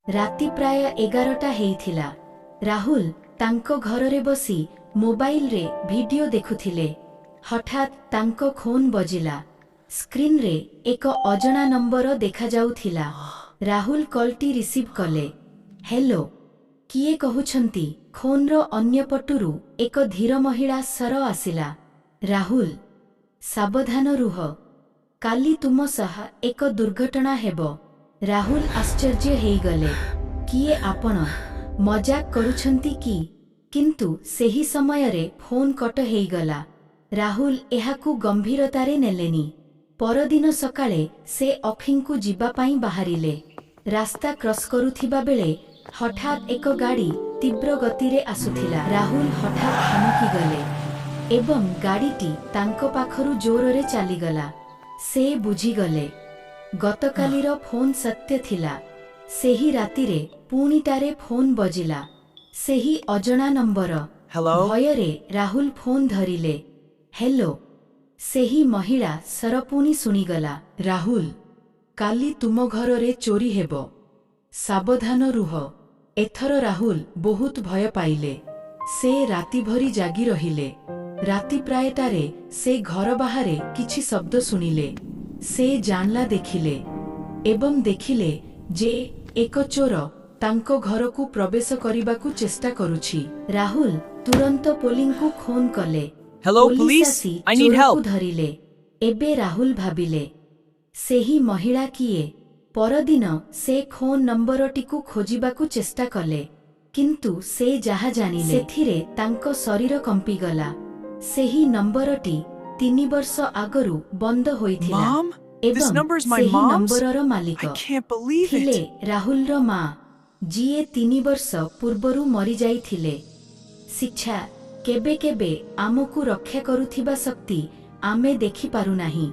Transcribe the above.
ରାତି ପ୍ରାୟ 11ଟା ହେଇଥିଲା। ରାହୁଲ ତାଙ୍କ ଘରରେ ବସି ମୋବାଇଲରେ ଭିଡିଓ ଦେଖୁଥିଲେ। ହଠାତ୍ ତାଙ୍କ ଫୋନ୍ ବଜିଲା। ସ୍କ୍ରିନରେ ଏକ ଅଜଣା ନମ୍ବର ଦେଖାଯାଉଥିଲା। ରାହୁଲ କଲ୍ଟି ରିସିଭ୍ କଲେ। "ହ୍ୟାଲୋ, କିଏ କହୁଛନ୍ତି?" ଫୋନ୍ର ଅନ୍ୟପଟରୁ ଏକ ଧୀର ମହିଳା ସ୍ୱର ଆସିଲା, "ରାହୁଲ, ସାବଧାନ ରୁହ। କାଲି ତୁମ ସହ ଏକ ଦୁର୍ଘଟଣା ହେବ।" ରାହୁଲ ଆଶ୍ଚର୍ଯ୍ୟ ହେଇଗଲେ। "କିଏ ଆପଣ? ମଜାକ କରୁଛନ୍ତି କି?" କିନ୍ତୁ ସେହି ସମୟରେ ଫୋନ୍ କଟ ହେଇଗଲା। ରାହୁଲ ଏହାକୁ ଗମ୍ଭୀରତାରେ ନେଲେନି। ପରଦିନ ସକାଳେ ସେ ଅଫିସକୁ ଯିବା ପାଇଁ ବାହାରିଲେ। ରାସ୍ତା କ୍ରସ୍ କରୁଥିବା ବେଳେ ହଠାତ୍ ଏକ ଗାଡ଼ି ତୀବ୍ର ଗତିରେ ଆସୁଥିଲା। ରାହୁଲ ହଠାତ୍ ଥମକିଗଲେ ଏବଂ ଗାଡ଼ିଟି ତାଙ୍କ ପାଖରୁ ଜୋରରେ ଚାଲିଗଲା। ସେ ବୁଝିଗଲେ, ଗତକାଲିର ଫୋନ୍ ସତ୍ୟ ଥିଲା। ସେହି ରାତିରେ ପୁଣି ଟାରେ ଫୋନ୍ ବଜିଲା। ସେହି ଅଜଣା ନମ୍ବର। Hello? ଭୟରେ ରାହୁଲ ଫୋନ୍ ଧରିଲେ। "ହ୍ୟାଲୋ।" ସେହି ମହିଳା ସ୍ୱର ପୁଣି ଶୁଣିଗଲା, "ରାହୁଲ, କାଲି ତୁମ ଘରରେ ଚୋରି ହେବ। ସାବଧାନ ରୁହ।" ଏଥର ରାହୁଲ ବହୁତ ଭୟ ପାଇଲେ। ସେ ରାତିଭରି ଜାଗି ରହିଲେ। ରାତି ପ୍ରାୟ 2ଟାରେ ସେ ଘର ବାହାରେ କିଛି ଶବ୍ଦ ଶୁଣିଲେ। ସେ ଜାଣଲା ଦେଖିଲେ ଏବଂ ଦେଖିଲେ ଯେ ଏକ ଚୋର ତାଙ୍କ ଘରକୁ ପ୍ରବେଶ କରିବାକୁ ଚେଷ୍ଟା କରୁଛି। ରାହୁଲ ତୁରନ୍ତ ପୋଲିସକୁ ଫୋନ୍ କଲେ। Hello, police police? ଆସି I need ଚୋରକୁ help. ଧରିଲେ। ଏବେ ରାହୁଲ ଭାବିଲେ, ସେହି ମହିଳା କିଏ? ପରଦିନ ସେ ଫୋନ୍ ନମ୍ବରଟିକୁ ଖୋଜିବାକୁ ଚେଷ୍ଟା କଲେ, କିନ୍ତୁ ସେ ଯାହା ଜାଣିଲେ, ସେଥିରେ ତାଙ୍କ ଶରୀର କମ୍ପିଗଲା। ସେହି ନମ୍ବରଟି 3 ବର୍ଷ ଆଗରୁ ବନ୍ଦ ହୋଇଥିଲା Mom? This ଏବଂ number is my ସେହି mom's? ନମ୍ବରର ମାଲିକ I can't believe ଥିଲେ it. ରାହୁଲର ମା, ଯିଏ 3 ବର୍ଷ ପୂର୍ବରୁ ମରିଯାଇଥିଲେ। ଶିକ୍ଷା: କେବେ କେବେ ଆମକୁ ରକ୍ଷା କରୁଥିବା ଶକ୍ତି ଆମେ ଦେଖିପାରୁନାହିଁ।